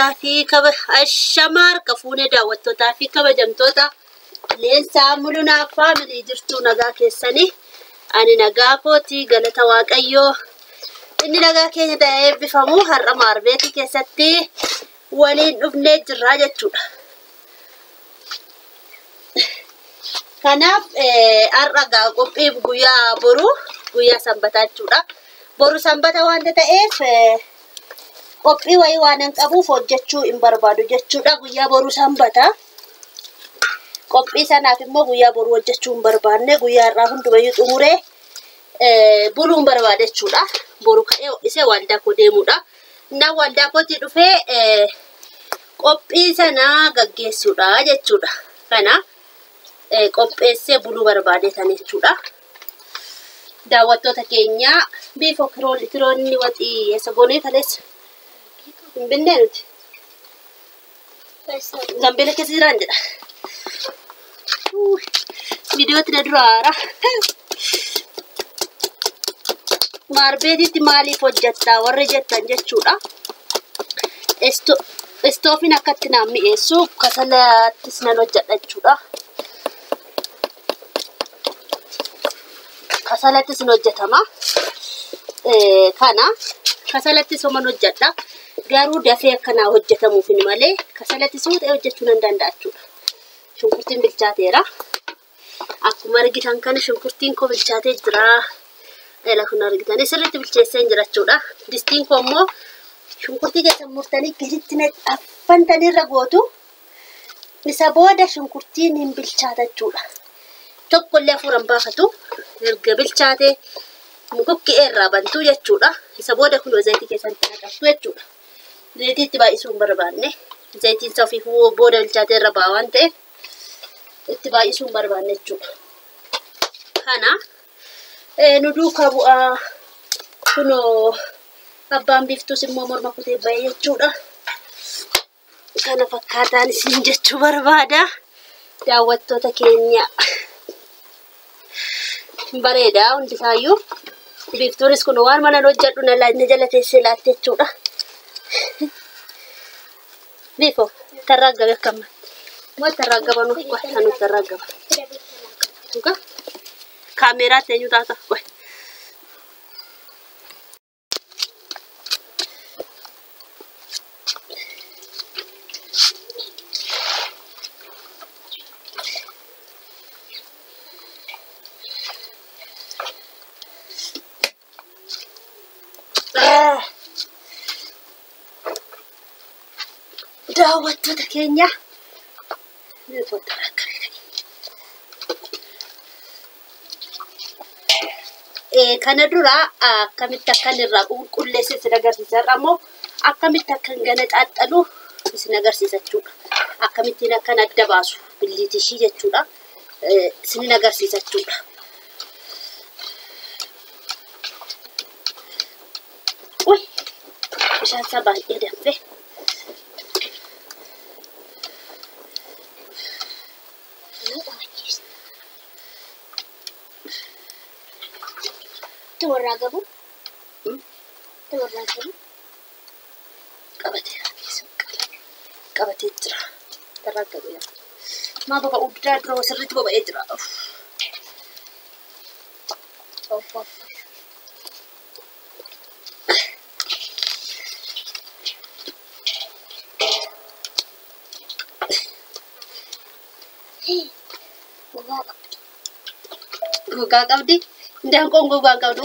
Daawwattootaa fi ashamaa harka fuunee daawwattootaa fi kabajamtoota Leensaa Mulunaa Faamilii jirtu nagaa keessanii. Ani nagaa kooti galata Waaqayyoo. Inni nagaa keenya ta'ee eebbifamu har'a maarbeetii keessatti waliin dhufnee jirra jechuudha. Kanaaf har'a gaa qophii guyyaa boruu guyyaa sanbataa jechuudha. Boru sanbata waanta ta'eef qophii wayii waan hin qabuuf hojjechuu hin barbaadu jechuudha. Guyyaa boruu sanbata. Qophii sanaaf immoo guyyaa boruu hojjechuu hin barbaanne guyyaa har'aa hundumayyuu xumuree buluu hin barbaade jechuudha. Boru ka'ee ho'isee waldaa koo deemuudha. Innaan waldaa kootii dhufee qophii sana gaggeessuudha jechuudha. Kana qopheessee buluu barbaadetan jechuudha. Daawwattoota keenya biifoo kiroonni waxii eessa goonee kaleessa hin binnee nuti. Gambeela keessa jiraan jedha. Viidiyootti na dura haara. Maarbeetitti maaliif hojjettaa warri jettan jechuudha. Istoofiin akkatti naan mi'eessu kasalattis nan hojjedha jechuudha. Kasalattis ni hojjetama. Kana kasalattis homan hojjedha. Garuu dafee akkanaa hojjetamuuf hin malee kasalattis yoo ta'e hojjechuu nan danda'a jechuudha. Shunkurtiin bilchaateera. Akkuma argitan kana shunkurtiin koo bilchaatee jira. Ela kun argitan sirriitti bilcheessee jira jechuudha. Distiin koo immoo shunkurtii keessa murtanii gaditti affantanii irra gootu. Isa booda shunkurtiin hin bilchaata jechuudha. Tokkollee hafuuraan baafatu erga bilchaatee mukokkee irraa bantuu jechuudha. Isa booda kun zayitii keessatti naqattu jechuudha. Zayitii itti baay'isuu hin barbaanne. Zayitiin isaa ofii booda bilchaatee irra ba'a waan ta'eef itti baay'isuu hin barbaanne jechuudha. Kana nu duukaa bu'aa kunoo abbaan biiftuus immoo morma kutee ba'e jechuudha. Kana fakkaataan isin jechuu barbaada. Daawwattoota keenya. Bareeda hundisaayyuu. Biiftuunis kun waan mana hojjedhu na jala teessee laatte jechuudha. Biifoo tarraa gabe akkam moo tarraa gaba nuuf qofa nuuf tarraa gaba. Dhugaa kaameeraa teenyu taata qofa. Daawwattoota keenya kana dura akkamitti akkan irraa qulqulleesse isin agarsiisa. Har'a immoo akkamitti akkan gana xaaxxalu isin agarsiisa jechuudha. Akkamittiin akkan adda baasu billiitii ishii jechuudha. Isin agarsiisa jechuudha. Uy, bishaan isaa baay'ee danfe. Warraaqabu. Warraaqabu. Qabatee jira. Warraaqabu yaa. Maa boba'uu dura dura sirriitti boba'ee jira. Gogaa qabdi. Gogaa qabdi? Indaanqoon gogaa hin qabdu?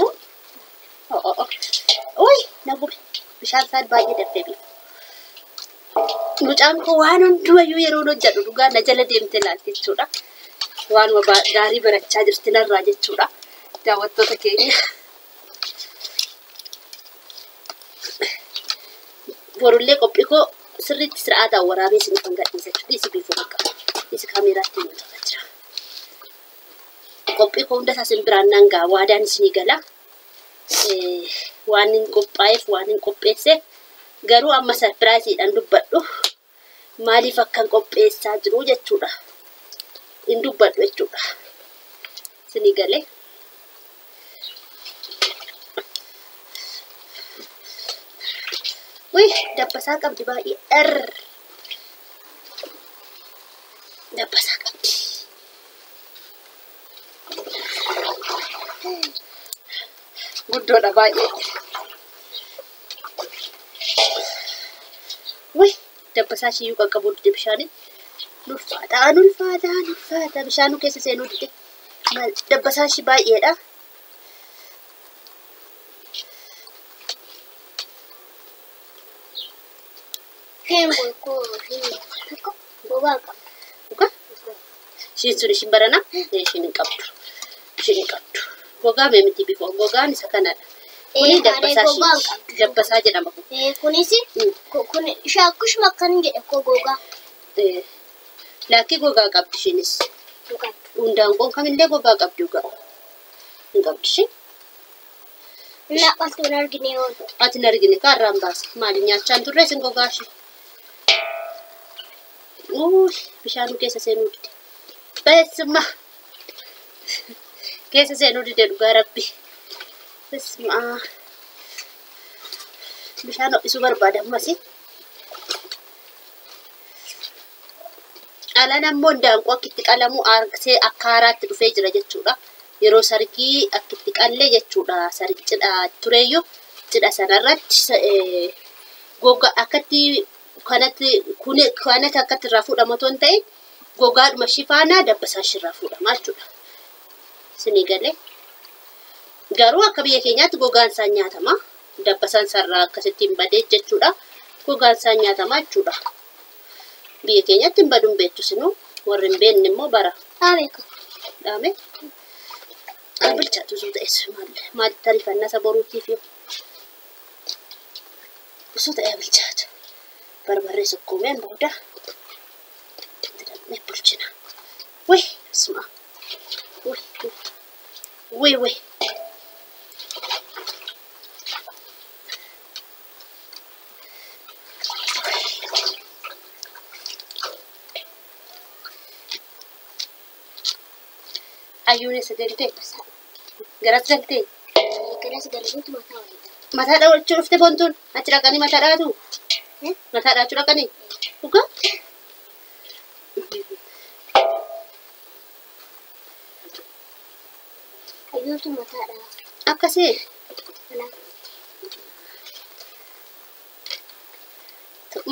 Uy, na gube. Bishaan isaan baay'ee danfee bifa. Mucaan koo waan hundumayyuu yeroo hojjedhu dhugaa na jala deemtee ilaalti jechuudha. Waanuma gaarii barachaa jirti narraa jechuudha. Daawwattoota keenya. Borullee qophii koo sirriitti sir'aataan waraabee isiniif kan gadhiisa jechuudha. Isi biifuu bakka. Isi kaameeraatti hin jira. Qophii koo hunda isaa isin biraan nan ga'a. Waadaan isinii gala. Waan hin qophaa'eef waan hin qopheesseef garuu amma sarpiraayisiidhaan dubbadhu maaliif akkan qopheessaa jiru jechuudha. Hin dubbadhu jechuudha. Isinii galee. Wih, dabbasaa qabdi baay'ee. Dabbasaa qabdi. Guddoodha baay'ee. Wih, dabbasaa ishiyyuu qaqqabuu dide bishaanii. Ulfaataa, ulfaataa, ulfaataa. Bishaanuu keessa seenuu dide. Dabbasaa ishii baay'eedha. Gogaa qabdi. Dhugaa? Ishiin sun ishiin baranaa? Ishiin hin qabdu. Ishiin hin qabdu. Gogaa mee miti bifoo? Gogaan isa kanadha. Kuni dabbasaa ishiiti. Dabbasaa jedhama kun. Kunis kun shaakkishuma akkan jedhe koo gogaa. Laakkii gogaa qabdi ishiinis. Hundaanqoon kamillee gogaa qabdi dhugaa. Hin qabdi ishiin. Naqaltu hin argine yoo ta'u. Ati hin argine kaarraan baasa. Maali nyaachaan turre isin gogaa ishee? Bishaanuu keessa seenuu dide. Beesuma keessa seenuu dide dhugaa rabbi. Beesuma bishaan ho'isuu barbaada ammas. Alaan ammoo indaanqoo akkitti qalamu akka haaraatti dhufee jira jechuudha. Yeroo sargii akkitti qallee jechuudha. Sargi cidha tureyyuu cidha sanarratti gogaa akkatti kanatti kanatti akkatti irraa fuudhama otoo hin ta'in gogaadhuma ishii faana dabbasaa ishii irraa fuudhama jechuudha. Isinii galee garuu akka biyya keenyaatti gogaan isaa nyaatama. Dabbasaan isaarraa akkasitti hin badee jechuudha. Gogaan isaa nyaatama jechuudha. Biyya keenyatti hin badu hin beektu sinuu warri hin beekne immoo bara. Dhaame. Dhaame. Bilchaatu osoo ta'es maalitti ariifannaa isa boruutiif yoo osoo ta'ee bilchaatu. Barbarree sukkuumeen booda itti bulchina. Wih, isma. Wih, wih, wih. Ayyuun eessa deemtee? Garas galtee? Garas galteetu mataa waliin. Mataa dhawachuu dhufte boontuun? Achi dhaqanii mataa dhawatu? Mataa dhawachuu dhaqanii? Dhugaa? Ayyuutu mataa dhawa. Akkasii?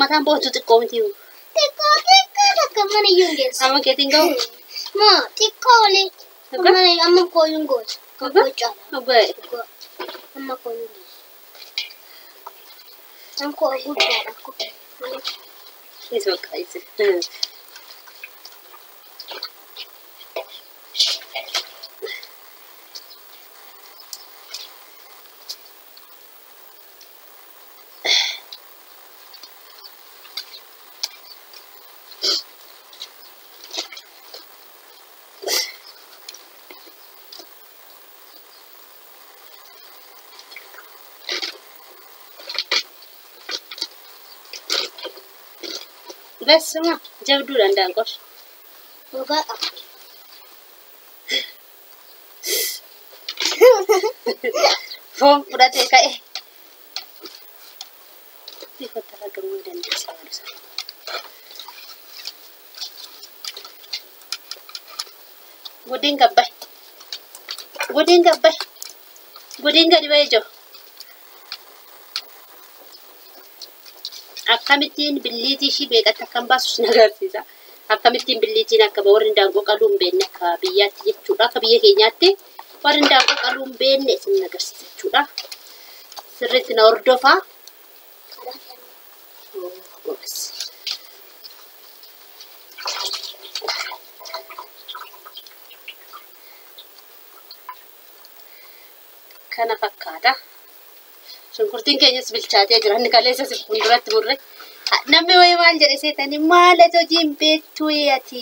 Mataan boontuu xiqqoo miti. Xiqqoo xiqqoo takka mana iyyuu hin geessu. Amma keetiin gahu? Moo xiqqoo olii. Amma kooyuun hin gootu. Dhugaa? Dhugaa. Amma kooyuun geessu. Amma koo guddaadha. Isa bakka isa. Beesuma jabduudha indaanqosh. Gogaa qabdi. Foon fudhatee ka'e. Bifa argamuu dandeessa waan isa. Gudiin gabbay. Gudiin gabbay. Gudiin gadi ba'ee jiru. Akkamittiin billiitii ishii beekatti akkam baasu sin agarsiisa. Akkamittiin billiitiin akka warri indaanqoo qaluu hin beekne akka biyyaatti jechuudha. Akka biyya keenyaatti warri indaanqoo qaluu hin beekne isin agarsiisa jechuudha. Sirriitti na hordofaa. Kana fakkaata. Shunkurtiin keenyas bilchaatee jira. Inni kaleessa si fuulduratti murre. Namni wayii maal jedhe seetanii maal ati hojii hin beektu ati?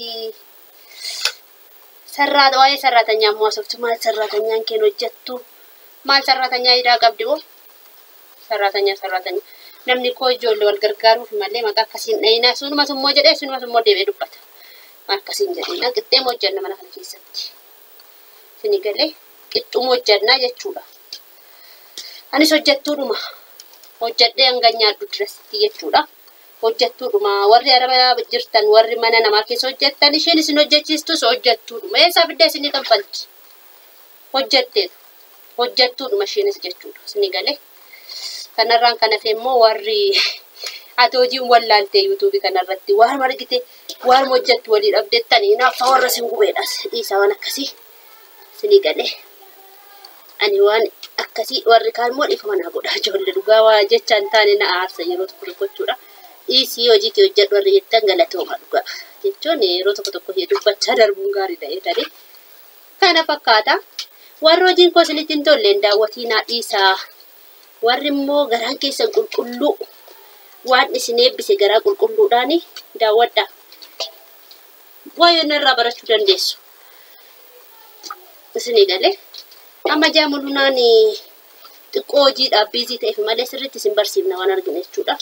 Sarraata waa'ee sarraatanyaa immoo haasoftu maal sarraatanyaan keen hojjettu? Maal sarraatanyaa hidhaa qabdi moo? Sarraatanyaa sarraatanyaa. Namni koo ijoollee wal gargaaruuf malee maqaa akkasiin dhayinaa sunumas immoo jedhee sunumas immoo deebi'ee dubbata. Maal akkasiin jedhina qixxeema hojjenna mana kana keessatti. Isin galee qixxuma hojjennaa jechuudha. Anis hojjettuudhuma. Hojjedhee hanga nyaadhu dirasitti jechuudha. Hojjettuudhuma warri araba jirtan warri mana namaa keessa hojjettan isheen isin hojjechiistus hojjettuudhuma. Eessaa fidda isinii kanfalti? Hojjetteetu. Hojjettuudhuma isheenis jechuudha. Isinii galee. Kanarraan kan hafe immoo warri ati hojiin wallaaltee yuutuubii kanarratti waan argite waan hojjettu walii dhabdettanii naaffa warra isin gubeedhas dhiisaa waan akkasii isinii galee. Ani waan akkasii warri kaan immoo dhiifama naa godha ijoollee dhugaa waa jecha hin taane na aarsa yeroo tokko tokko jechuudha. Dhiisii hojii kee hojjedhu warri jettan galatooma dhugaa jechuun yeroo tokko tokko dubbachaa darbuun gaariidha jedhanii. Kana fakkaata. Warri hojiin koo isinitti hin tolle hin daawwatinaa dhiisaa. Warri immoo garaan keessan qulqulluu waan isin eebbise garaa qulqulluudhaan daawwadha. Waa'ee irraa barachuu dandeessu. Isinii galee. Amma jaamulunaan xiqqoo hojiidhaaf biizii ta'eef malee sirriitti isin barsiifna waan argina jechuudha.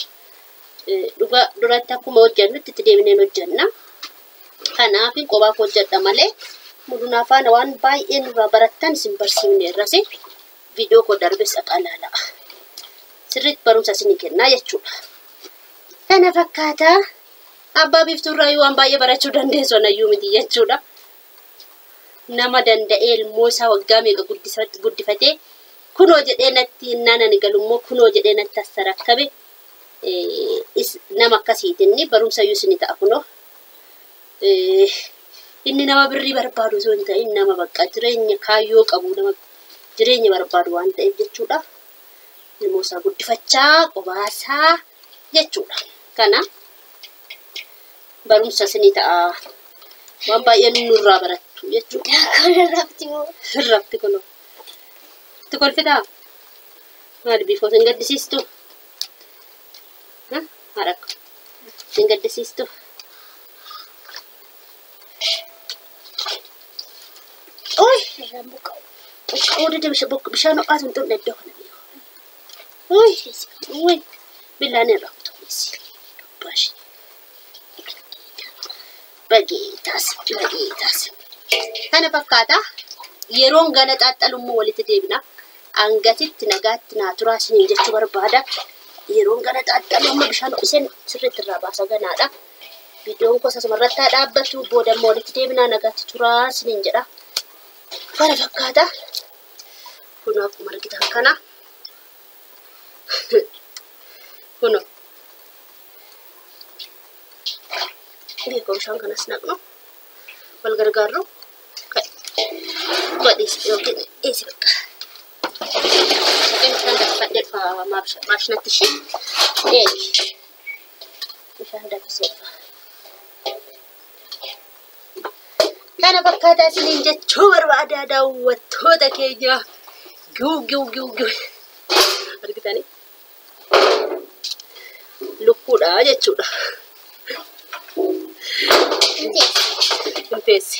Dhugaa duratti akkuma hojjennutti itti deebineen hojjenna. Kanaaf kophaa koo hojjedha malee mulunaa faana waan baay'ee nurraa barattan isin barsiifne irras viidiyoo koo darbes dhaqaa ilaalaa. Sirriitti barumsa isinii kennaa jechuudha. Kana fakkaata. Abbaa biiftuurraayyuu waan baay'ee barachuu dandeessu anayyuu miti jechuudha. Nama danda'ee ilmoo isaa waggaa meeqa guddifatee kunoo jedhee natti innaan ani galummoo kunoo jedhee natti as sarakkabe nama akkasiitinni barumsa iyyuu isinii ta'a kunoo. Inni nama birrii barbaadu osoo hin ta'in nama bakka jireenya kaayyoo qabu nama jireenya barbaadu waan ta'eef jechuudha. Ilmoo isaa guddifachaa qobaasaa jechuudha. Kana barumsa isinii ta'a. Waan baay'ee nurraa barattu jechuudha. Rafti moo? Rafti kunoo. Itti kolfitaa? Maali biifoo isin gaddisiistu? Haadha isin gaddisiistu? Oy! Oodide bishaan ho'aatu hin xunne iddoo kana biifoo. Oy! Oy! Billaan irraa kutumeessi. Dubbaashi. Bageetaas bageetaas. Kana fakkaata. Yeroon gana xaaxxalummoo walitti deebina. Hangasitti nagaatti naa turaa isiniin jechuu barbaada. Yeroon gana xaaxxalummaa bishaan ho'iseen sirriitti irraa baasa ganaadha. Viidiyoon koos asuma irratti haa dhaabbatu. Booda immoo walitti deebinaa nagaatti turaa isiniin jedha. Kana fakkaata. Kunoo akkuma argitan kana. Kunoo. Beekoo bishaan kanas naqnu. Wal gargaarru. Godhis yookiin dhiisi bakka. Bishaan danfadhee dhufa maashinatti ishee eegi. Bishaan danfisee dhufa. Kana fakkaataa isiniin jechuu barbaada daawwattoota keenya. Giw giw giw giw. Argitanii? Lukkuudha jechuudha. Hin teessi.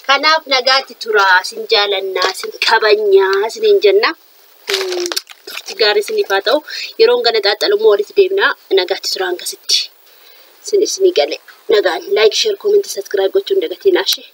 Kanaaf nagaatti turaa, isin jaalannaa, isin kabajnaa, isiniin jenna. Turtii gaarii isiniif haa ta'u. Yeroon gana xaaxxalummoo walitti deebinaa. Nagaatti turaa hangasitti. Isin isinii gale. Nagaan like, share, comment, subscribe gochuun dagatinaa ishee.